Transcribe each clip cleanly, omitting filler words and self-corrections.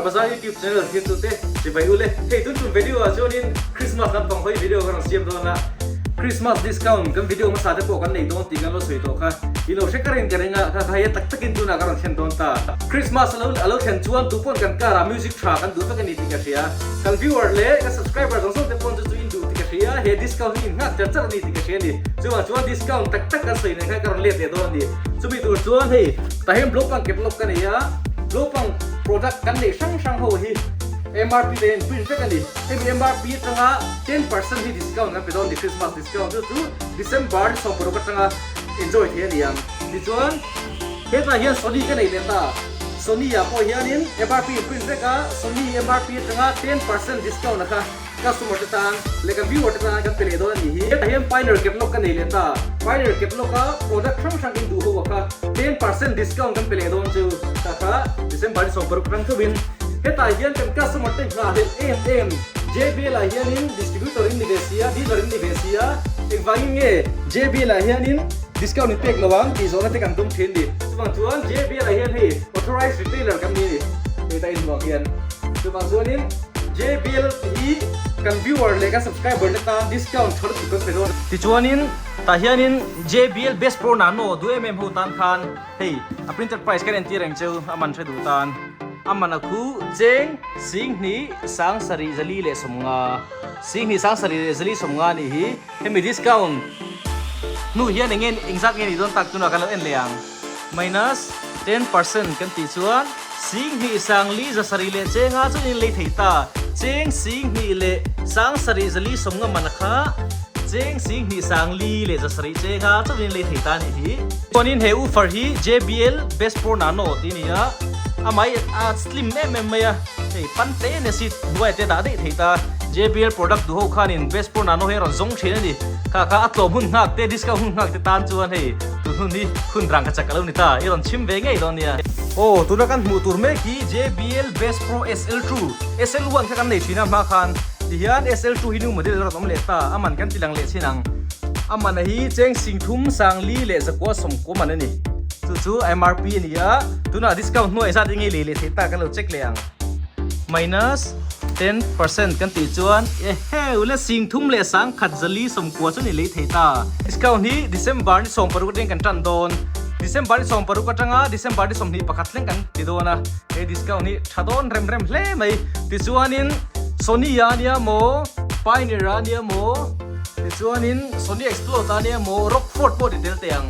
Zohar Bazar YouTube channel thirtute chibai ule. Hei tun tum video ah chuanin Christmas lampang hawi video ka rawn siam dawn a. Christmas discount kan video hmasa te pawh kan nei dawn tih kan lo sawi tawh kha. I lo hre ka rin ka ring a, kha kha hei tak takin tunah ka rawn thlen dawn ta. Christmas alo alo thlen chuan tupawn kan car ah music tha kan duh vek a ni tih ka hria. Kan viewer leh kan subscriber zawng zawng te pawn chu chu in duh tih ka hria. He discount hi in nghak char char a ni tih ka hria a ni. Chuvang chuan discount tak tak kan sawi nen khan ka rawn let leh dawn a ni. Chumi tur chuan hei tah hian blowpang catalog ka nei a, blowpang product kan neih hrang hrang ho hi MRP te hian print vek a ni. Hemi MRP atanga 10% hi discount kan pe dawn a ni Christmas discount chu chu December ni 16 atanga enjoy thei a ni ang. Tichuan hetlai hian Sony ka nei leh ta. Sony ah pawh hianin MRP in print vek a, Sony MRP atanga 10% discount a kha customer te tan leh kan viewer te tan kan pe leh dawn a nih hi. Hetah hian Pioneer catalog ka nei leh ta. Pioneer catalog a product hrang hrang in duh ho a kha 10% discount kan pe leh dawn chu ta kha December ni 16 atang theuhin hetah hian kan customer te nghahhlelh em em JBL ah hianin distributor in ni ve sia, dealer in ni ve sia, engvangin nge JBL ah hianin discount in pek lo ang tih zawhna te kan tum thin ni. Chuvang chuan JBL ah hian hei authorized retailer kan ni a ni heta in hmuh ang hian. Chuvang chuanin JBL hi kan viewer leh kan subscriber te tan discount tha lutuk kan pe dawn. Tichuanin tah hianin JBL Best Pro Nano duh em em ho tan khan hei a printed price kan entir ang cheu a man hre duh tan a man a khu cheng 10 7 4 50 10 7 4 50 nih hi hemi discount hnu hian eng nge engzat nge nih dawn tak tunah kan lo en leh ang minus 10% kan tih chuan 10 4 7 leh chenga chuan in lei thei ta cheng 10 leh 7 4 50 man a kha cheng 10 4 leh 7 chenga chuan in lei thei ta nih hi. Chuanin he woofer hi JBL Best Pro Nano tih a ni a, amah hi a slim em em mai a, hei pan te a ni a seat hnuaiah te a dah daih thei ta. JBL product duh ho khanin Best Pro Nano hi a rawn zawng thin a ni. Kha kha a tlawm hun nghak te, discount hun nghak te tan chuan hei tun hun hi hun rang ka chak a lo ni ta, i rawn chhim ve ngei dawn nia. Aw, tuna kan hmuh tur mek hi JBL Best Pro SL2, SL1 kha kan nei thin a hma khan, tihian SL2 hi new model a rawn awm leh ta, a man kan ti lang leh chin ang. A man a hi cheng 30 sangli leh zakua sawmkua man a ni. Chu chu MRP a ni a, tunah discount hnuai zat enge lei leh theih ta kan lo check leh ang. Minus 10% kan tih chuan ehe ule 30 leh 10 zali 90 chuan i lei thei ta. Discount hi December ni 16 atangin kan tan dawn. December ni 16 atanga December ni 21 thleng kan ti dawn a. He discount hi tha dawn rem rem hle mai. Tichuanin Sony a nia maw, Pioneer a nia maw, Tichuanin Sony Explode a nia maw, Rockford pawh ti tel teh ang.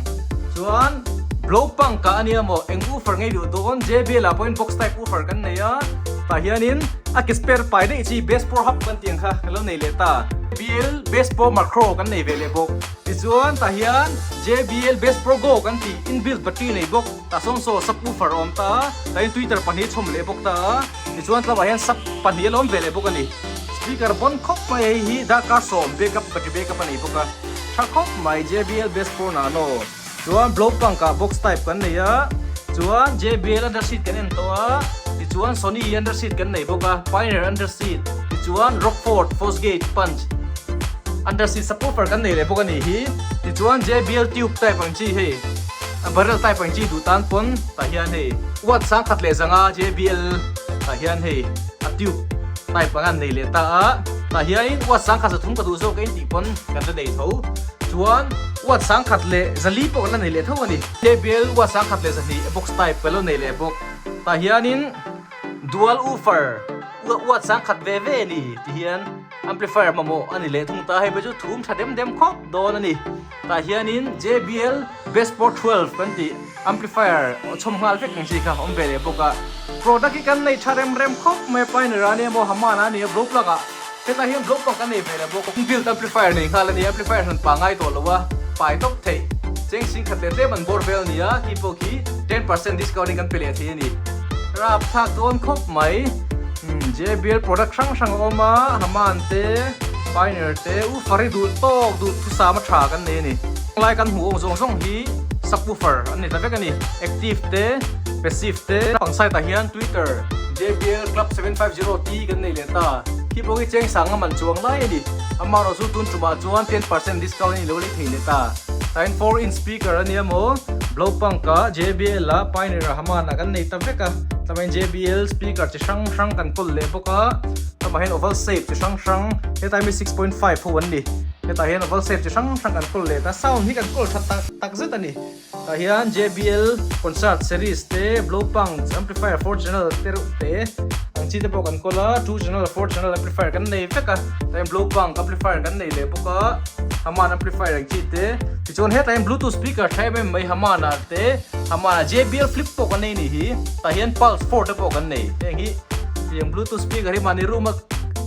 Chuan Blowpunk ah a nia maw, eng woofer ngei duh dawn, JBL ah pawhin box type woofer kan nei a, tah hianin a ke spare pai daih chi Bass Pro Hub kan tih ang kha kan lo nei leh ta. JBL Bass Pro Macro kan nei ve leh bawk. Tichuan tah hian JBL Bass Pro Go kan tih inbuilt battery nei bawk, tah sawn saw sub woofer a awm ta a, tah hian tweeter pahnih a chhawm leh bawk ta a, tichuan tlauah hian sub pahnih a lo awm ve leh bawk a ni. Speaker bon khawp mai hei hi darkar sawm backup battery backup a nei bawk a tha khawp mai JBL Best Pro Nano chuan blow punk ah box type kan nei a chuan JBL under seat kan en tawh a tichuan Sony under seat kan nei bawk a Pioneer under seat tichuan Rockford Fosgate Punch under seat subwoofer kan nei leh bawk a nih hi tichuan JBL tube type ang chi hei a barrel type ang chi duh tan pawn tah hian hei watt 1100 JBL tah hian hei a tube type ang an nei leh ta a, tah hianin watt 1300 ka duh zawk a intih pawn kan la nei tho. Chuan watt 1100 pawh kan la nei leh tho a ni. JBL watt 1200 box type kan lo nei leh bawk. Tah hianin dual woofer watt 1000 ve ve a ni ti hian amplifier mamawh a ni leh thung ta. Hei pawh chu thum tha dem dem khawp dawn a ni. Tah hianin JBL Best Pro 12 kan tih amplifier chhawm nghal vek ang chi kha awm ve leh bawk a. Product hi kan nei tha rem rem khawp mai a, Pioneer a nia maw, Haman a nia, blow plug ah hetlai hian blow plug kan nei ve leh bawk. Built amplifier nei nghal a ni, amplifier hran pa ngai tawh lo a, pai tawp theih. Cheng 10,000 leh tlem an bawr vel a ni a, khi pawh khi 10% discount in kan pe leh thei a ni. Rap thlak dawn khawp mai. JBL product hrang hrang a awm a, Haman te, Pioneer te, u fari duh tawk duh thusam a tha kan nei a ni. Lai kan hmuh awm zawng zawng hi subwoofer an ni ta vek a ni. Active te, passive te. Pang side ah hian Twitter JBL Club 750T kan nei leh ta. Khi pawh hi cheng sang a man chuang lai a ni. Amaherawh chu tun tumah chuan 10% discount a ni lo leh thei leh ta. Tain 4 inch speaker a nia maw, Blaupunkt ah, JBL ah, Pioneer ah, Haman ah kan nei ta vek a. Tlamahin JBL speaker chi hrang hrang kan kawl leh bawk a, tlamahin oval shape chi hrang hrang, hetlai mi 6.5 ho an ni, hetah hian oval shape chi hrang hrang kan kawl leh ta, sound hi kan kawl tha tak tak zet a ni. Tah hian JBL concert series te, Blaupunkt amplifier 4 channel te reuh te ang chi te pawh kan kawl a, 2 channel 4 channel amplifier kan nei vek a, tah hian Blaupunkt amplifier kan nei leh bawk a, Haman amplifier ang chi te, tichuan hetah hian bluetooth speaker tha em em mai Haman ah te, Haman ah JBL flip pawh kan nei a nih hi, tah hian pulse 4 te pawh kan nei, heng hi tiang bluetooth speaker hi mahni room a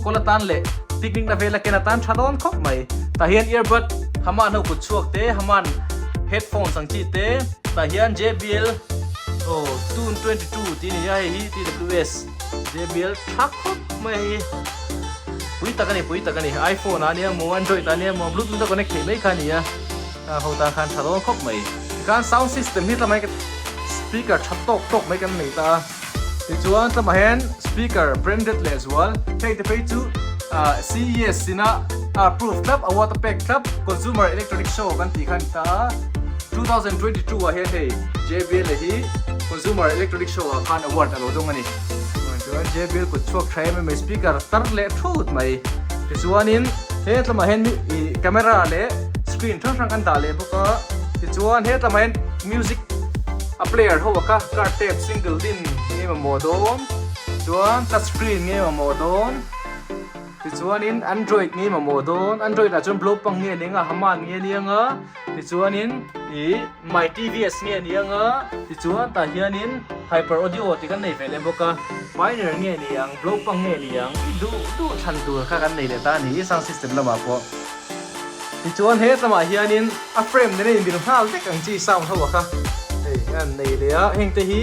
kawl atan leh picnic na vela ken atan tha dawn khawp mai, tah hian earbud Haman ho kut chhuak te, Haman headphones ang chi te, tah hian JBL aw tune 22 tih a ni a hei hi TWS JBL tha khawp mai a hei hi pui tak a ni pui tak a ni iPhone ah a nia maw Android ah a nia maw bluetooth a connect theih mai kha a ni a. A ho tan khan tha dawn khawp mai. Tikhan sound system hi tlamahin speaker tha tawk tawk mai kan nei ta a. Tichuan tlamah hian speaker branded leh zual hei te phei chu CES ina a approve thlap award a pek thlap Consumer Electronic Show kan tih kha a ni ta a. 2022 ah hian hei JBL hi Consumer Electronic Show ah khan award a lo dawng a ni. Chuan JBL kut chhuak tha em em mai speaker tar leh thut mai. Tichuanin he tlamah hian ih camera leh screen hrang hrang kan dah leh bawk a tichuan he tlamah hian music a player ho a kha car tape single din nge mamawh dawn chuan touch screen nge mamawh dawn tichuanin android nge mamawh dawn android ah chuan blopang nge ni anga haman nge ni anga tichuanin ih my tvs nge ni anga tichuan tah hianin hyper audio tih kan nei ve leh bawk a pioneer nge ni ang blopang nge ni ang i duh duh thlan tur kha kan nei leh ta a ni sound system lamah pawh. Tichuan he tlamah hianin a frame nena inbil nghal vek ang chi sound ho a kha hei an nei leh a, heng te hi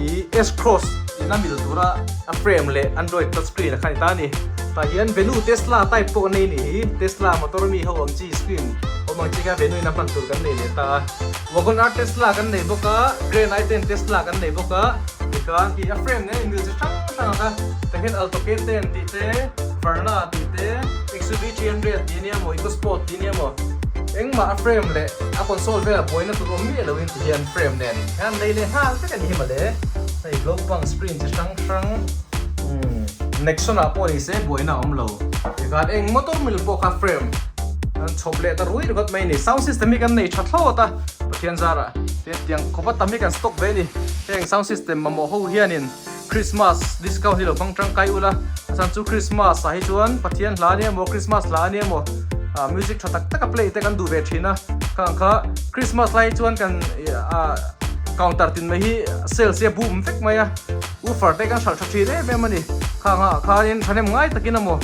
ih S cross in a mil tura a frame leh android touch screen a kha ni ta a ni. Tah hian Venu Tesla type pawh an nei nih hi, Tesla motor mi ho ang chi screen awm ang chi kha Venu in a hman tur kan nei leh ta a. Wagon R Tesla kan nei bawk a, Grand i10 Tesla kan nei bawk a, tikhan ih a frame nen inmil chi hrang hrang a kha, tah hian Alto K10 tih te, Verna tih te, XUV 300 tih ania maw, EcoSport tih ania maw, engmah a frame leh a console velah buaina tur awm miah loin ti hian frame nen hian nei leh nghal vek a ni hi mawle, hei Blaupunkt screen chi hrang hrang umm Nexon ah pawh ni se buaina a awm lo, tikhan eng motor mil pawh kha frame Kan chhawp leh ta rui ringawt mai a ni. Sound system hi kan nei tha thlawt a, Pathian zarah tiang khawpa tam hi kan stock ve a ni. Heng sound system mamawh ho hianin Christmas discount hi lo hmang tangkai ula, a chhan chu Christmas ah hi chuan Pathian hla a nia maw, Christmas hla a nia maw, music tha tak taka play te kan duh ve thin a, khang kha Christmas lai hi chuan kan counter tin mai hi sales hi a boom vek mai a. Woofer te kan hralh tha thin em em a ni. Khang ah khanin thahnem ngai takin emaw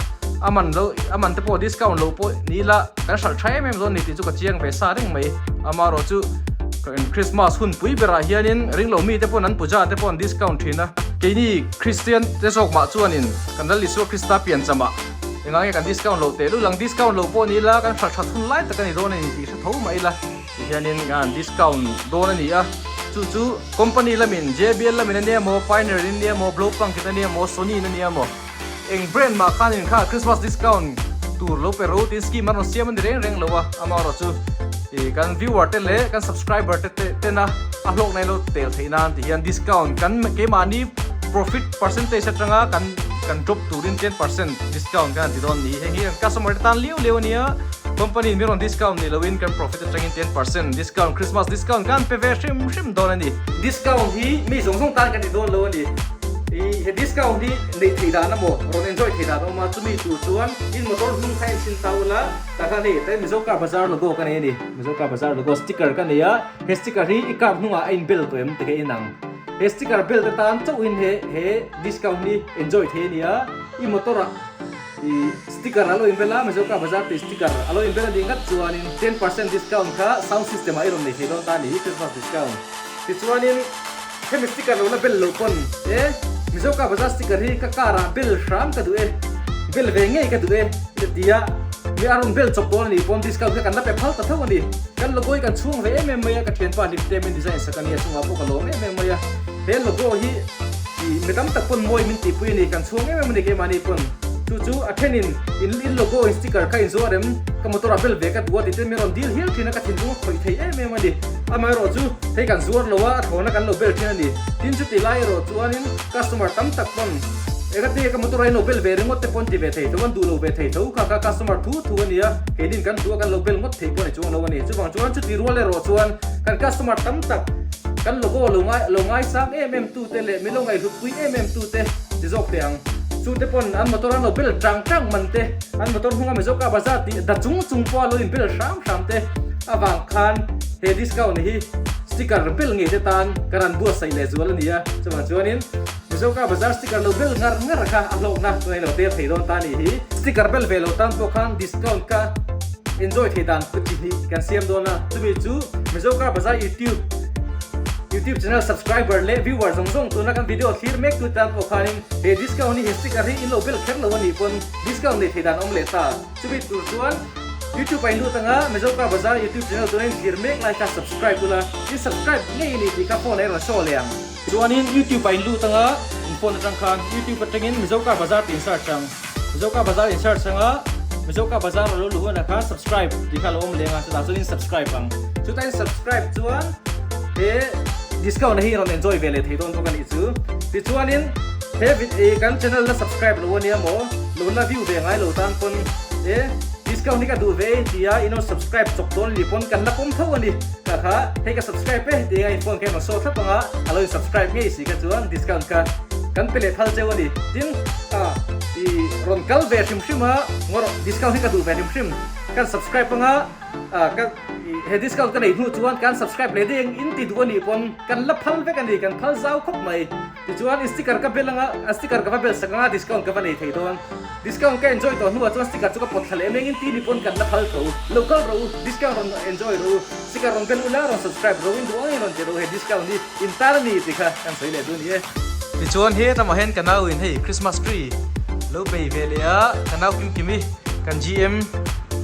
a man lo a man te pawh discount lo pawh ni ila kan hralh tha em em dawn ni tih chu ka chiang ve sa reng mai. Amaherawh chu Christmas hun pui berah hianin ringlo mite pawn an puja te pawh an discount thin a. Keini Christian te zawk mah chuanin kan Lal Isua Krista piancham ah engah nge kan discount loh tehlul ang discount lo pawh ni ila kan hralh that hun lai tak a ni dawn a ni tih hre tho mai ila. Tihianin an discount dawn a ni a, chu chu company lamin JBL lamin a nia maw, Pioneer in nia maw, Blaupunkt in a nia maw, Sony in a nia maw, eng brand mah khanin kha Christmas discount tur lo pe ro tiin scheme an rawn siam a ni reng reng lo a, amaherawh chu ih kan viewer te leh kan subscriber te te tena a hlawkna in lo tel theih nan tihian discount kan keimahni profit percentage atanga kan kan drop turin 10% discount kan han ti dawn a ni, heng hi kan customer te tan liau liau a nia. Company in min rawn discount ni loin kan profit atangin 10% discount Christmas discount kan pe ve hrim hrim dawn a ni. Discount hi mi zawng zawng tan kan ti dawn lo a ni. Ih he discount hi neih theih dan emaw rawn enjoy theih dan a awm a, chumi tur chuan in motor hnung kha en chhin ta ula tah khan hei tlai Mizo Car Bazaar logo ka nei a ni. Mizo Car Bazaar logo sticker ka nei a, he sticker hi i car hnungah a inbel tawh em ti kha en ang. He sticker bel te tan chauhin he he discount hi enjoy thei a ni a, i motor ah I sticker a lo inbel a, Mizo Car Bazaar tih sticker a lo inbel a nih ngat chuanin 10% discount kha sound system ah i rawn nei thei dawn ta a ni hi Christmas discount. Tichuanin hemi sticker lo la bel loh pawn e Mizo Car Bazaar sticker hi ka car ah bel hram ka duh e, bel ve ngei ka duh e i ti a, mi a rawn bel chawp dawn a nih pawn discount kha kan la pe phal ta tho a ni. Kan logo hi kan chhung ve em em mai a, ka thianpa hlim te min design sak a nia chungah pawh ka lawm em em mai a. He logo hi i mi tam tak pawn mawi min tihpui a ni, kan chhung em em a ni keimahni pawn. Chu chu a thenin in in logo in sticker kha in zuar em? Ka motor ah bel ve ka duh a tih te min rawn dil hial thin a, ka thinlung a khawih thei em em a ni. Amaherawh chu hei kan zuar lo a, a thlawna kan lo bel thin a ni. Tin chuti lai erawh chuanin customer tam tak pawn engati ka motor ah in lo bel ve ringawt te pawn ti ve thei tho, an duh lo ve thei tho kha kha customer thu thu a ni a, keinin kan duh a kan lo bel ngawt thei pawh a ni chuang lo a ni. Chuvang chuan chuti rual erawh chuan kan customer tam tak kan logo lo ngai lo ngaisang em em tute leh min lo ngaihhlutpui em em tute ti zawk teh ang. Chute pawn an motor an lo bel tang tang man te, an motor hnunga Mizo car bazar tih da chung chung pawha lo inbel hram hram te avang khan he discount hi sticker bel ngei te tan kan han buatsaih leh zual a ni a. Chuvang chuanin Mizo car bazar sticker lo bel ngar ngar kha a hlawkna chuan i lo tel thei dawn ta a nih hi. Sticker bel ve lo tan pawh khan discount kha enjoy thei dan kut chi hnih kan siam dawn a, chumi chu Mizo car bazar YouTube YouTube channel subscriber leh viewer zawng zawng tuna kan video thlir mek tu tan pawh khanin he discount hi he sticker hi in lo bel kher lo a nih pawn discount nei thei dan awm leh ta. Chumi tur chuan YouTube ah in lut anga Mizo Car Bazar YouTube channel tuna in thlir mek lai kha subscribe ula, in subscribe ngei a ni tih kha phone ah i rawn show leh ang. Chuanin YouTube ah in lut anga in phone atang khan YouTube atangin Mizo Car Bazar tih in search ang. Mizo Car Bazar in search anga Mizo Car Bazar a lo luh hunah khan subscribe tih kha a lo awm leng a, chutah chuan in subscribe ang. Chutah in subscribe chuan he discount hi rawn enjoy ve leh thei dawn bawk a nih chu. Tichuanin he vid ih kan channel la subscribe lo ania maw, lo la view ve ngai lo tan pawn he discount hi ka duh ve e tia in rawn subscribe chawk dawn li pawn kan la pawm tho a ni. Kha kha hei ka subscribe e tia in phone kha in rawn show thlap anga a lo in subscribe ngei si kha chuan discount kha kan pe leh phal cheu a ni. Tin ah i rawn kal ve hrim hrim a ngawr discount hi ka duh ve hrim hrim kan subscribe anga ah ka he discount ka nei hnu chuan kan subscribe leh daih ang in ti duh a nih pawn kan la phal vek a ni kan phal zau khawp mai. Tichuan i sticker ka bel anga a sticker ka va bel sak anga discount ka va nei thei dawn. Discount ka enjoy tawh hnuah chuan sticker chu ka pawt thla leh meng in ti ni pawn kan la phal tho. Lo kal rawh u, discount rawn enjoy rawh u, sticker rawn bel ula rawn subscribe rawh u in duh angin rawn ti rawh u he discount hi in tar a ni tih kha kan sawi leh duh a ni e. Tichuan he lamah hian ka nau in hei Christmas tree lo bei ve leh a, ka nau Kim Kimi kan GM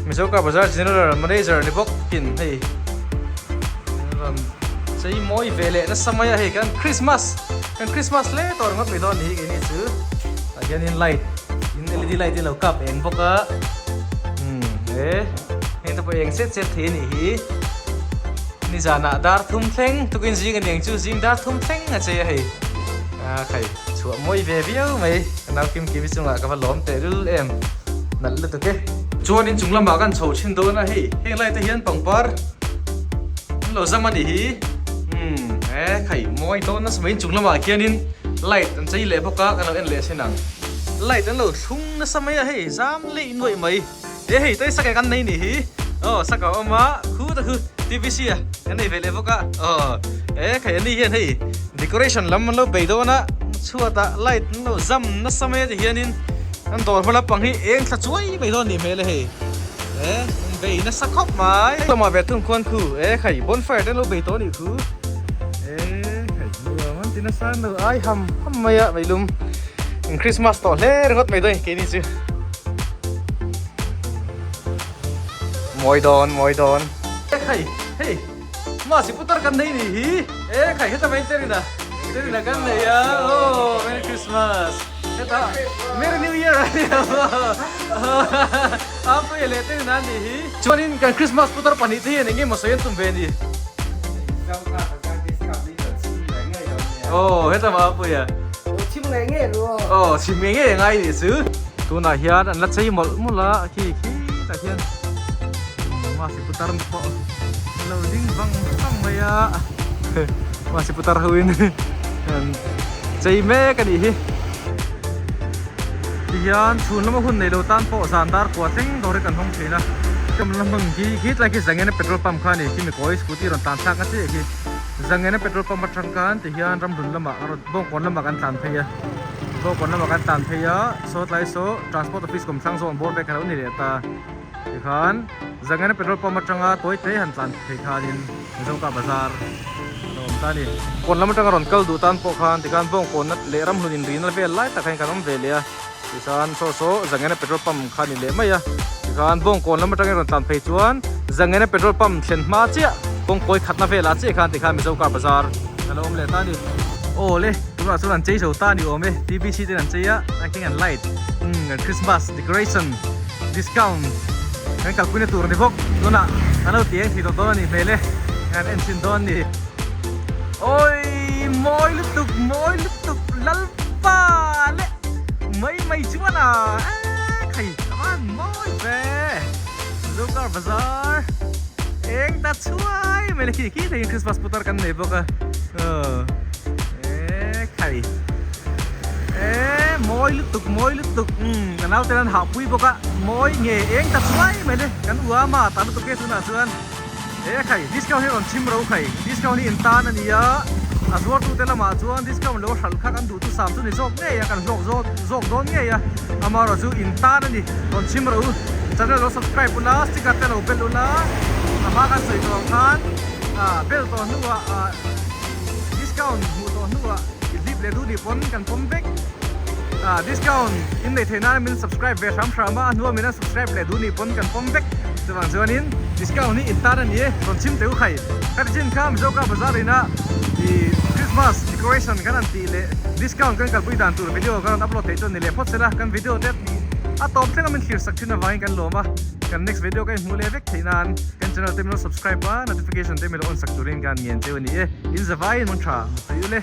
Mizo Car Bazar General Manager ni bawk in hei rawn chei mawi ve leh nasa mai a hei kan Christmas kan Christmas hle tawh ringawt mai dawn a ni hi keini chu tah hianin light in led light hi a lo kap eng bawk a umm he heng te pawh eng chet chet thei a nih hi nizanah dar thum thleng tukin zing a ni ang chu zing dar thum thleng a chei a hei a khai chhuah mawi ve viau mai ka nau kim kim hi chungah ka va lawm teh lul em nalh lutuk e. Chuan inchung lamah kan chho thin dawn a hei heng lai te hian pangpar An lo zam a nih hi. Umm he khai mawi dawn nasa mai inchung lamah khianin light an chei leh bawk a kan lo en leh sin ang. Light an lo thlung nasa mai a hei zam leih nuaih mai. E hei tei sake kan nei nih hi. Aw sak a awm a khu ta khu TVC a kan nei ve leh bawk a. Aw e khai ani hian hei decoration lam an lo bei dawn a chhuatah light an lo zam nasa mai a ti hianin an dawr hma lampang hi eng thla chuai mai dawn a nih hmel a hei. E an bei nasa khawp mai. Lamah ve thung khuan khu e khai bonfire te an lo bei tawh a nih khu. E khai nuam an ti nasa an lo ai ham ham mai a meilum in Christmas tawh hle ringawt mai dawn keini chu. Mawi dawn mawi dawn. E khai hei Masi putar kan nei nih hi. E khai heta mai terina terina kan nei a oh Merry Christmas. Heta Merry New Year a nia a pui leh te nan nih hi. Chuanin kan Christmas putar pahnih te hian enge maw sawi an tum ve ni. Aw heta mah a pui a. Chim ngei ngei ru. Aw chim ngei ngei angai nih chu. Tunah hian an la chei mawlh mawlh a khi khi tah hian Masi putar pawh an lo ding vang vang mai a. Masi putar ho in an chei mek a nih hi. Tihian chhun lama hun neilo tan pawh zan dar kua thleng dawr hi kan hawng thin a. Kam la hmun khi khi tlai khi Zangena petrol pump kha a ni. Khi mikawi scooty rawn tlan thlak na chiah khi. Zangena petrol pump atang khan tihian ramhlun lamah a rawn Bawngkawn lamah kan tlan phei a. Bawngkawn lamah kan tlan phei a saw tlai saw transport office kawm thlang zawn bawr vek a lo ni leh ta. Tikhan Zangena petrol pump atanga tawi te han tlan phei khanin Mizoka bazar a lo awm ta a ni. Kawn lam atanga rawn kal duh tan pawh khan tikhan Bawngkawn leh ramhlun inrina vel lai tak hian kan awm ve leh a, tikhan saw saw Zangena petrol pump kha a ni leh mai a, tikhan Bawngkawn lam atangin rawn tlan phei chuan Zangena petrol pump thlen hma chiah kawngkawi khatna velah chiah khan tikhan Mizoka bazar a lo awm leh ta a ni. Aw le, tunah chuan an chei zo ta a ni awm e, PVC ten an chei a, a keng an light, umm an Christmas decoration discount kan kalpuina tur a ni bawk, tunah an lo ti eng thei tawh dawn a nih hmel e, an en chhin dawn a ni. Awii mawi lutuk, mawi lutuk, Lalpa leh mai mai chuan a eee khai a van mawi ve, Zokar bazar eng ta chhuai mai le khi khi theiin Christmas putar kan nei bawk a eee khai eee mawi lutuk mawi lutuk umm ka naute an hahpui bawk a mawi nge eng ta chhuai mai le kan uama ta lutuk e tunah chuan. He khai discount hi rawn chim ro khai discount hi in tan a ni a a zuartute lamah chuan discount lo hralh kha kan duh chu sam chu ni zawk ngei a kan hlawk zawk zawk dawn ngei a amaherawh chu in tan a ni rawn chim ro channel lo subscribe ula sticker te lo bel ula a hma kan sawi tawh ang khan ah bel tawh hnuah ah discount hmuh tawh hnuah i hlip leh duh nih pawn kan pawm vek ah discount in neih theih nan min subscribe ve hram hram a a hnuah min an subscribe leh duh nih pawn kan pawm vek. Chuvang chuanin discount hi intan a ni e, rawn chim teh u khai. Ka ti chin kha Mizoka bazar ina i Christmas decoration kan han tih leh discount kan kalpui dan tur video kan rawn upload theih chuan ni leh phawt sela kan video te a tawp thleng a min thlir sak thin avangin kan lawm a, kan next video ka inhmuh leh vek theih nan kan channel te min lo subscribe a, notification te min lo on sak turin kan ngen cheu a ni e. In zavaiin hmang tha, mutui ule.